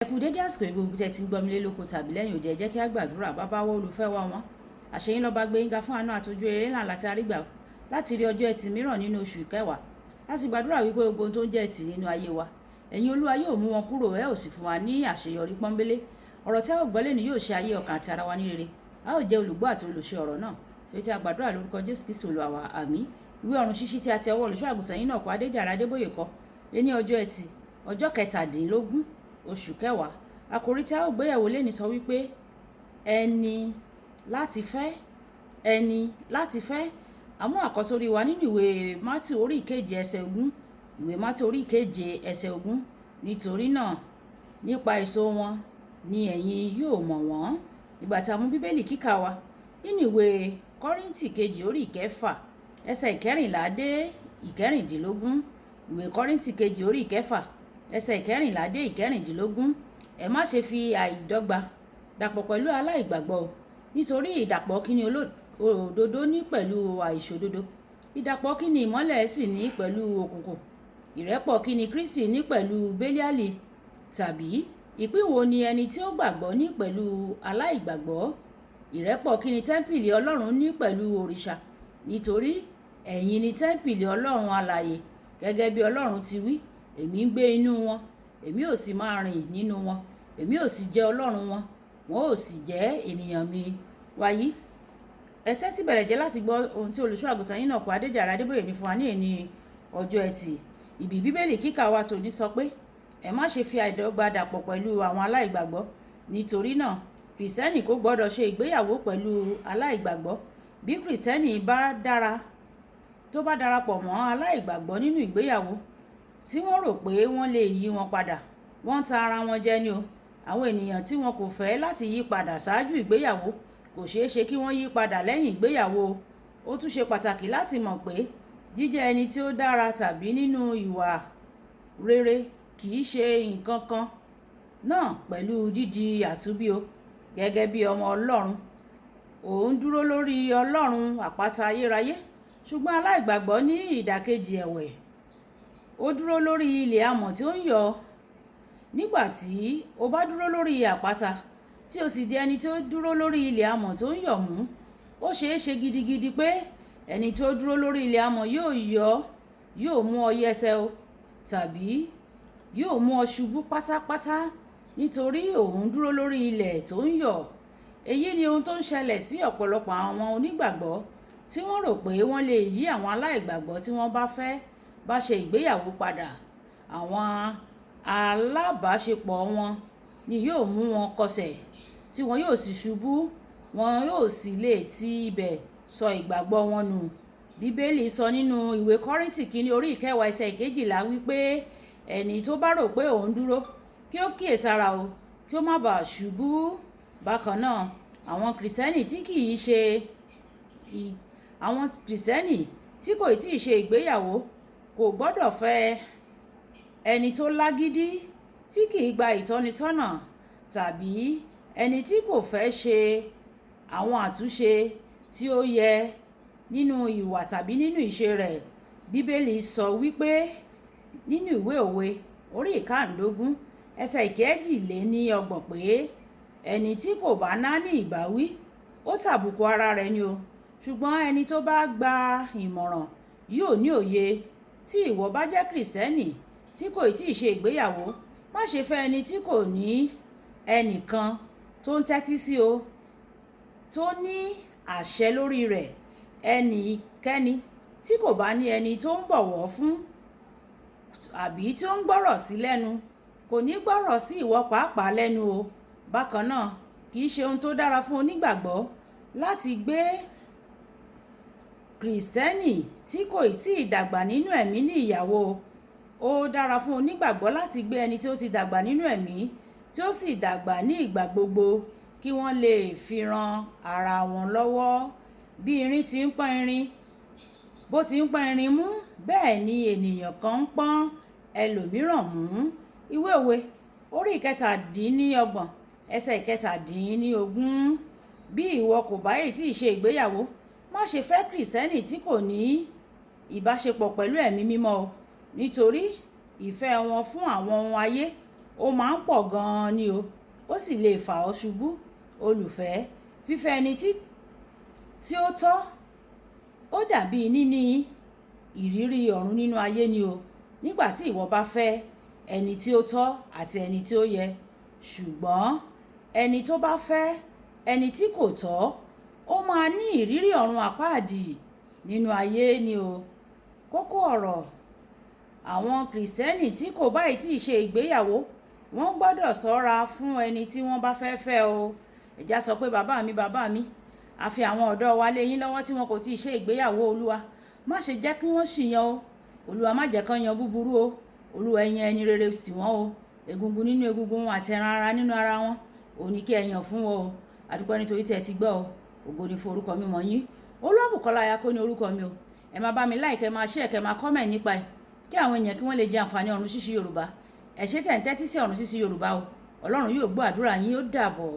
Ẹ kú dédé àsìkò yìí gbogbo tẹ́ ti ń gbọ́ mi lé lóko tàbí lẹ́yìn òde. Ẹ jẹ́ kí á gbàdúrà. Bàbá wa, olùfẹ́ wa wọn, àṣeyín lọ́ba gbé yín ga fún àánú àtọ́jú eré ńlá láti àrígbà láti rí ọjọ́ ẹtì mìíràn nínú oṣù kẹwàá. A sì gbàdúrà wípé gbogbo ohun tó ń jẹ́ ẹtì nínú ayé wa, ẹ̀yin Olúwa yóò mú wọn kúrò, ẹ ò sì fún wa ní àṣeyọrí pọ́nbélé. Ọ̀rọ̀ tí a ó gbọ́ lẹ́nu yóò ṣe ayé, ọkàn àti ara wa ní rere. A ó jẹ́ olùgbọ́ àti olùṣe ọ̀rọ̀ náà tó tí a gbàdúrà lórúkọ Jésù Kristi Olúwa wa, àmín. Ìwé ọ̀run ṣíṣí tí a ti ọwọ́ olùṣọ́ àgùntàn yín náà kọ, Adéjàre Adébóyè kọ ní ọjọ́ ẹtì, ọjọ́ 17, oṣù kẹwàá. Àkòrí tí a ó gbéyẹ̀wò lẹ́ni sọ wípé ẹni láti fẹ́, ẹni láti fẹ́. Àmú àkọ́sórí wa nínú ìwé Mátíù orí 7 ẹsẹ̀ 20. Ìwé Mátíù orí 7 ẹsẹ̀ 20: "Nítorí náà, nípa èso wọn ni ẹ̀yin yóò mọ̀ wọ́n." Ìgbà tí a mú Bíbélì kíkà wa nínú ìwé Kọ́ríńtì kejì orí 6 ẹsẹ̀ 14 dé 16. Ìwé Kọ́ríńtì kejì orí 6 ẹsẹ̀ 14 dé 16: "Ẹ má ṣe fi àìdọ́gba dàpọ̀ pẹ̀lú aláìgbàgbọ́ o. Nítorí ìdàpọ̀ kí ni òdodo ní pẹ̀lú àìṣòdodo? Ìdàpọ̀ kí ni ìmọ́lẹ̀ sì ní pẹ̀lú òkùnkùn? Ìrẹ́pọ̀ kí ni Kristi ní pẹ̀lú Bélíàlì? Tàbí ìpín wo ni ẹni tí ó gbàgbọ́ ní pẹ̀lú aláìgbàgbọ́? Ìrẹ́pọ̀ kí ni tẹ́ḿpìlì Ọlọ́run ní pẹ̀lú òrìṣà? Nítorí ẹ̀yin ni tẹ́ḿpìlì Ọlọ́run alààyè, gẹ́gẹ́ bí Ọlọ́run ti wí: 'Èmi ń gbé inú wọn, èmi ò sì máa rìn nínú wọn. Èmi ò sì jẹ́ Ọlọ́run wọn, wọn ò sì jẹ́ ènìyàn mi.'" Wàyí, ẹ tẹ́tí bẹ̀rẹ̀ jẹ́ láti gbọ́ ohun tí olùṣọ́ àgùntàn yín náà kọ, Adéjàre Adébóyè, ní fún wa ní èní ọjọ́ ẹtì. Ibi Bíbélì kíkà wa tòní sọ pé ẹ má ṣe fi àìdọ́gba dàpọ̀ pẹ̀lú àwọn aláìgbàgbọ́. Nítorí náà, Kìrìsìtẹ́nì kò gbọ́dọ̀ ṣe ìgbéyàwó pẹ̀lú aláìgbàgbọ́. Bí Kìrìsìtẹ́nì bá dára tó bá darapọ̀ mọ́ aláìgbàgbọ́ nínú ìgbéyàwó tí wọ́n rò pé wọ́n lè yí wọn padà, wọ́n ń tan ara wọn jẹ ni o. Àwọn ènìyàn tí wọn kò fẹ́ láti yí padà ṣáájú ìgbéyàwó kò ṣeé ṣe kí wọ́n yí padà lẹ́yìn ìgbéyàwó. Ó tún ṣe pàtàkì láti mọ̀ pé jíjẹ́ ẹni tí ó dára tàbí nínú ìwà rere kì í ṣe nǹkan kan náà pẹ̀lú dídi àtúnbí o. Gẹ́gẹ́ bí ọmọ Ọlọ́run, ò ń dúró lórí Ọlọ́run àpáta ayérayé, ṣùgbọ́n aláìgbàgbọ́ ní ìdàkejì ẹ̀wẹ̀, ó dúró lórí ilẹ̀ amọ̀ tí ó ń yọ̀. Nígbà tí o bá dúró lórí àpáta tí o sì di ẹni tí ó dúró lórí ilẹ̀ amọ̀ tó ń yọ̀ mú, ó ṣeé ṣe gidigidi pé ẹni tí ó dúró lórí ilẹ̀ amọ̀ yóò yọ̀, yóò mú ọ yẹsẹ̀ o, tàbí yóò mú ọ ṣubú pátápátá, nítorí òun dúró lórí ilẹ̀ tó ń yọ̀. Èyí ni ohun tó ń ṣẹlẹ̀ sí ọ̀pọ̀lọpọ̀ àwọn onígbàgbọ́ tí wọ́n rò pé wọ́n lè yí àwọn aláìgbàgbọ́ tí wọ́n bá fẹ́ bá ṣe ìgbéyàwó padà. Àwọn alábàáṣepọ̀ wọn ni yóò mú wọn kọsẹ̀, tí wọn yóò sì ṣubú, wọn yóò sì lè ti ibẹ̀ sọ ìgbàgbọ́ wọn nù. Bíbélì sọ nínú ìwé Kọ́ríńtì kínní orí 10 ẹsẹ̀ 12 wípé ẹni tó bá rò pé òun dúró, kí ó kíyèsára o, kí ó má bàa ṣubú. Bákan náà, àwọn Kìrìsìtẹ́nì tí kò tí ì ṣe ìgbéyàwó kò gbọ́dọ̀ fẹ́ ẹni tó lágídí, tí kì í gba ìtọ́nisọ́nà, tàbí ẹni tí kò fẹ́ ṣe àwọn àtúnṣe tí ó yẹ nínú ìwà tàbí nínú ìṣe rẹ̀. Bíbélì sọ wípé nínú ìwé Òwe orí 15 ẹsẹ̀ 32 pé ẹni tí kò bá náání ìbáwí, ó tàbùkù ara rẹ̀ ni o, ṣùgbọ́n ẹni tó bá gba ìmọ̀ràn yóò ní òye. Tí ìwọ bá jẹ́ Kìrìsìtẹ́nì tí kò tí ì ṣe ìgbéyàwó, má ṣe fẹ́ ẹni tí kò ní ẹnìkan tó ń tẹ́tí sí o, tó ní àṣẹ lórí rẹ̀. Ẹnikẹ́ni tí kò bá ní ẹni tó ń bọ̀wọ̀ fún àbí tí ó ń gbọ́rọ̀ sí lẹ́nu kò ní gbọ́rọ̀ sí ìwọ pàápàá lẹ́nu o. Bákan náà, kì í ṣe ohun tó dára fún onígbàgbọ́ láti gbé Kìrìsìtẹ́nì tí kò tí ì dàgbà nínú ẹ̀mí ní ìyàwó. Ó dára fún onígbàgbọ́ láti gbé ẹni tí ó ti dàgbà nínú ẹ̀mí, tí ó sì dàgbà ní ìgbà gbogbo, kí wọ́n lè fi ran ara wọn lọ́wọ́. Bí irin ti ń pọ́n irin, bó ti ń pọ́n irin mú, bẹ́ẹ̀ ni ènìyàn kan ń pọ́n ẹlòmíràn mú. Ìwé Òwe orí 27 ẹsẹ̀ 17. Bí ìwọ kò bá ì tí ì ṣe ìgbéyàwó, má ṣe fẹ́ Kìrìsìtẹ́nì tí kò ní ìbáṣepọ̀ pẹ̀lú Ẹ̀mí Mímọ́ o, nítorí ìfẹ́ wọn fún àwọn ohun ayé Ó máa ń pọ̀ gan-an ni o, ó sì lè fà ọ́ ṣubú. Olùfẹ́, fífẹ́ ẹni tí ó tọ́ ó dàbí níní ìrírí ọ̀run nínú ayé ni o. Nígbà tí ìwọ bá fẹ́ ẹni tí ó tọ́ àti ẹni tí ó yẹ. Ṣùgbọ́n ẹni tó bá fẹ́ ẹni tí kò tọ́, ó máa ní ìrírí ọ̀run àpáàdì nínú ayé ni o. Kókó ọ̀rọ̀: àwọn Kìrìsìtẹ́nì tí kò bá ì tí ṣe ìgbéyàwó, wọ́n gbọ́dọ̀ ṣọ́ra fún ẹni tí wọ́n bá fẹ́ fẹ́ o. Ẹ já sọ pé bàbá mi, bàbá mi, a fi àwọn ọ̀dọ́ wa lé yín lọ́wọ́ tí wọn kò tíì ṣe ìgbéyàwó. Olúwa, má ṣe jẹ́ kí wọ́n ṣìyàn o. Olúwa, má jẹ́ kí wọ́n yan búburú o. Olúwa, ẹ yan ẹni rere sí wọn o. Egungun nínú egungun wọn àti ẹran ara nínú ara wọn, òun ni kí ẹ yàn fún wọn o. A dúpẹ́ nítorí tí ẹ ti gbọ́ o. Ògo ni fún orúkọ mímọ́ yín. Olúwabùkọ́lá Ayako ní orúkọ mi o. Ẹ máa bá mi like, ẹ máa share, kẹ́ máa comment nípa ẹ̀, kí àwọn èèyàn kí wọ́n lè jẹ àǹfààní Ọ̀run Ṣíṣí Yorùbá. Ẹ ṣé tẹ̀ ń tẹ́tí sí Ọ̀run Ṣíṣí Yorùbá o. Ọlọ́run yóò gbọ́ àdúrà yín. Ó dàbọ̀.